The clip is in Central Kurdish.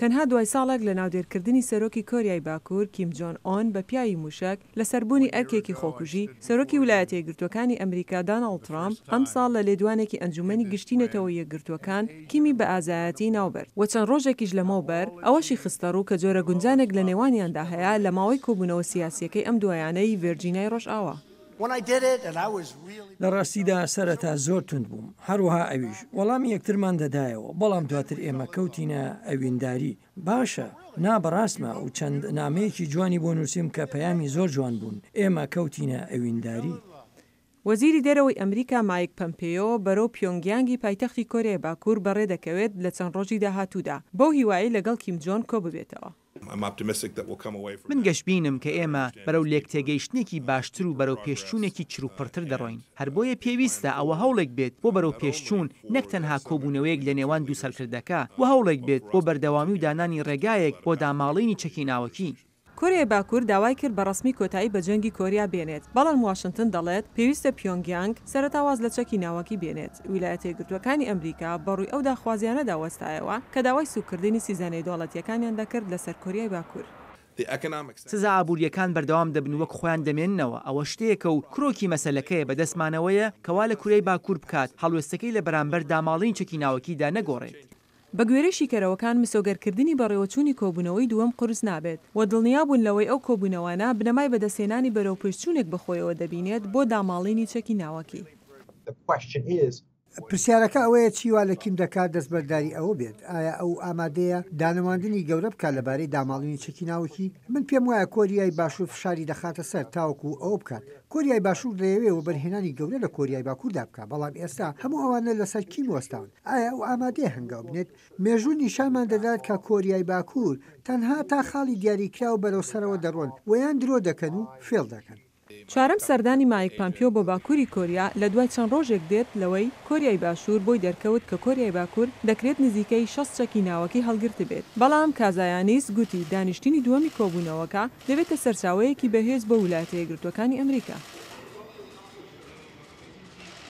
تەنها دوای ساڵێک لە ناودێرکردنی سەرۆکی کۆریای باکوور کیم جۆن ئۆن بە پیاوی موشەک لەسەر بوونی ئەرکێکی خۆکوژی، سەرۆکی ویلایەتە یەکگرتووەکانی ئەمریکا داناڵد ترامپ ئەمساڵ لە لێدوانێکی ئەنجومەنی گشتی نەتەوە یەکگرتووەکان کیمی بە ئازایەتی ناوبرد و چەند ڕۆژێکیش لەمەوبەر ئەوەشی خستەڕوو کە جۆرە گونجانێک لە نێوانیاندا هەیە لە ماوەی کۆبوونەوە سیاسییەکەی ئەم دوایانەی ڤێرجینای ڕۆژئاوا. لە ڕاستیدا سەرەتا زۆر توند بووم، هەروەها ئەویش. وەڵامی یەکترمان دەدایەوە، بەڵام دواتر ئێمە کەوتینە ئەوینداری. باشە، نا بەڕاستمە و چەند نامەیەکی جوانی بۆ نووسیم کە پەیامی زۆر جوان بوون. ئێمە کەوتینە ئەوینداری. وەزیری دەرەوەی ئەمریکا مایک پەمپێیۆ بەرەو پیۆنگیانگی پایتەختی کۆریای باکوور بەڕێدەکەوێت لە چەند ڕۆژی داهاتوودا، بەو هیوایەی لەگەڵ کیم جۆن کۆببێتەوە. من گەشبینم کە ئێمە بەرەو لێکتێگەیشتنێکی باشتر و بەرەوپێشچوونێکی چروپڕتر دەڕۆین، هەر بۆیە پێویستە ئەوە هەوڵێک بێت بۆ بەرەوپێشچوون نەک تەنها کۆبوونەوەیەک لە نێوان دوو سەرکردەکە، و هەوڵێک بێت بۆ بەردەوامی و دانانی ڕێگایەک بۆ داماڵینی چەکی ناوەکی. کۆریای باکوور داوای کرد بە ڕەسمی کۆتایی بە جەنگی کۆریا بێنێت، بەڵام واشنتن دەڵێت پێویستە پیۆنگیانگ سەرەتا واز لە چەکی ناوەکی بێنێت. ویلایەتە یەکگرتووەکانی ئەمریکا بە ڕووی ئەو داخوازیانەدا وەستایەوە کە داوای سووککردنی سزا نێودەوڵەتییەکانیان دەکرد لەسەر کۆریای باکوور. سزا ئابوورییەکان بەردەوام دەبن و وەک خۆیان دەمێننەوە، ئەوە شتێکە و کرۆکی مەسەلەکەیە بەدەستمانەوەیە کە وا لە کوریای باکوور بکات هەڵوێستەکەی لە بەرامبەر داماڵینی چەکی ناوەکیدا نەگۆڕێت. بە گوێرەی شیکەرەوەکان مسۆگەرکردنی بەڕێوەچوونی کۆبوونەوەی دووەم قورس نابێت و دڵنیابوون لەوەی ئەو کۆبوونەوانە بنەمای بەدەستهێنانی بەرەوپێشچوونێک بەخۆیەوە دەبینێت بۆ داماڵینی چەکی ناوەکی. پرسیارەکە ئەوەیە چی وا لە کیم دەکات دەستبەرداری ئەوە بێت؟ ئایا ئەو ئامادەیە دانەواندنی گەورە بکات لەبارەی داماڵینی چەکی ناوکی؟ من پێم وایە کۆریای باشوور فشاری دەخاتە سەر تاوەکو ئەوە بکات. کۆریای باشوور دەیەوێت وەبەرهێنانی گەورە لە کۆریای باکووردا بکات، بەڵام ئێستا هەموو ئەوانە لەسەر کیم وەستاون. ئایا ئەو ئامادەیە هەنگاو بنێت؟ مێژوو نیشانمان دەدات کە کۆریای باکوور تەنها تا خاڵی دیاریکراو بەرەو سەرەوە دەڕۆن و یان درۆ دەکەن و فێڵ دەکەن. چوارەم سەردانی مایک پامپیۆ بۆ باکووری کۆریا لە دوای چەند ڕۆژێک دێت لەوەی کۆریای باشوور بۆی دەرکەوت کە کۆریای باکوور دەکرێت نزیکەی 60 چەکی ناوەکی هەڵگرتبێت، بەڵام کازایانیس گوتی دانیشتنی دووەمی کۆبوونەوەکە دەبێتە سەرچاوەیەکی بەهێز بۆ ولایەتە یەکگرتووەکانی ئەمریکا.